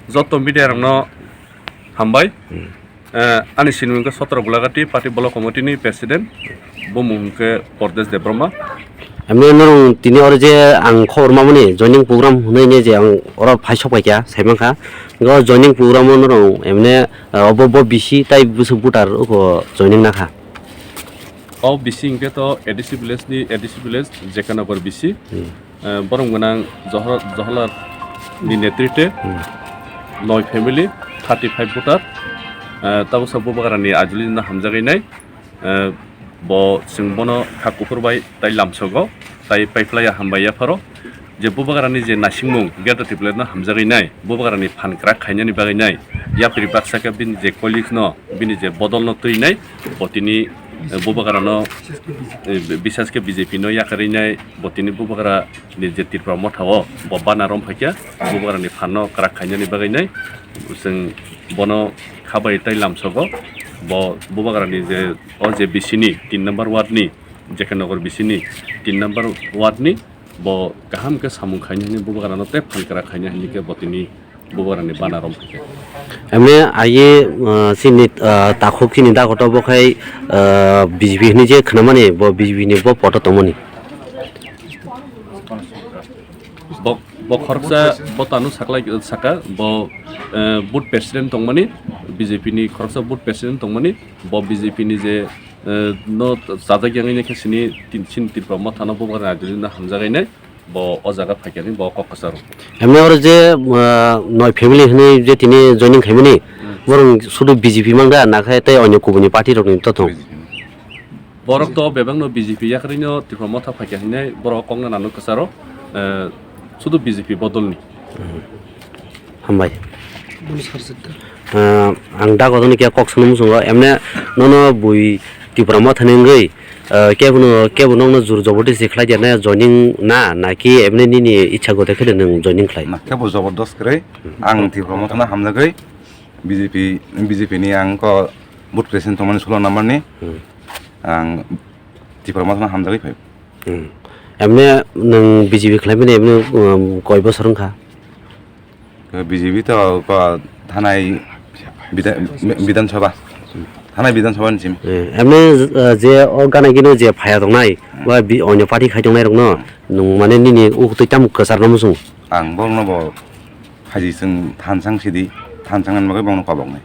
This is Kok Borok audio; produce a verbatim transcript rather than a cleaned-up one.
Joto media rokno hambai. Hmm. Eh, ani sinimung khe Sotro Golagati Party Block Committee ni President, bumung khe Pardesh Debbarma. Emne norong tini oro je ang khobor mamani joining program hwnwi ne je ang oro phai sok paikha, saimankha. Go joining program o norong emne, eh, obo bo bisi tai bwswk voter uko joining nakha. O bisi hwnkhe to A D C village ni, A D C village, J K Nagar bisi. Hmm. Eh, borok gwnang Johor-, Johorlal ni netrite, Hmm. noi family, thirty five voter, eh, tabuksa bubagrani ajulino hamjagwi nai, eh, bo chwng bono kha kuphur bai tai lamsogo, tai paiphlaiya hambai yapharo, je bubagrani je naisingmung Greater Tipraland no hamjagwi nai, bubagrani phan kwrak khainani bagwi nai, yapri baksa khe bini je colleagues no, bini je bodol no twi nai, bo tini, eh, bubagrano, eh, bisas khe B J P no yakarwi nai, bo tini bubagra ni je Tripura motha o bo bana rom phaikha, bubagra ni phan no kwrak khainani bagwi nai, chwng bono khabai tai lamsogo, bo bubagra ni je o je bisi ni tin number ward ni, J K Nagar bisi ni tin number ward ni bo kaham khe samung khainani bubagra no tei phan kwrak khainani hwnwi khe bo tini bubagrani bana rom phaikha. Emne aye, uh, chini, uh, takhuk chini dagoto bo khai, uh, B J P hinwi je khnamani, bo B J P ni bo poto tongmani. Bo, bo khoroksa bo tano saklai saka, bo, uh, booth president tongmani, B J P ni khoroksa booth president tongmani, bo B J P ni je, uh, no chajak yang ini khe sini tin, sini Tripura motha no bubagra ajulino hamjagai nai. Bo o jaga phaikha ni bo kok kwcharo. Emne oro je, ah, noi family hinwi je tini joining khaimani, Hmm. borok sudu B J P mangda, nakhe tei onyo kubuni party rokni to thong? Borok to bebakno B J P yakarino Tripura motha phaikha hinwi borok kokno nanu kwcharo, eh, sudu B J P bodolni. Hmm. Hambai. Boni sarjak da. Ah, ang da godoni khe kok swnwi muchungo, emne nono bui Tripura mothani wngwi, ah, kebono, kebo nokno jur joboti se khlai dia na joining na, naki emne nini ichha gote khe nwng joining khlai? Na, kebo jobordos kwrwi. Ang Tripura mothano hamjagwi B J P, B J P ni ang ko booth president tongmani solo number ni. Hmm. Ang Tripura mothano hamjagwi phai. Hmm. Emne nwng B J P khlaimani emne, um, koi bosor wngkha? B J P to, uh, thanai bidha-, Bidhan Sabha. Thanai Bidhan Sabha ni simi. Eh, emne, uh, je o gana gino je phaya tongnai, Hmm. ba bi-, onyo party khai tongnai rokno, nwng mane nini uktwi tamo kwchar no muchung? Ang borokno bo haji chwng thansang sidi, thansang ni bagwi borokno koboknai.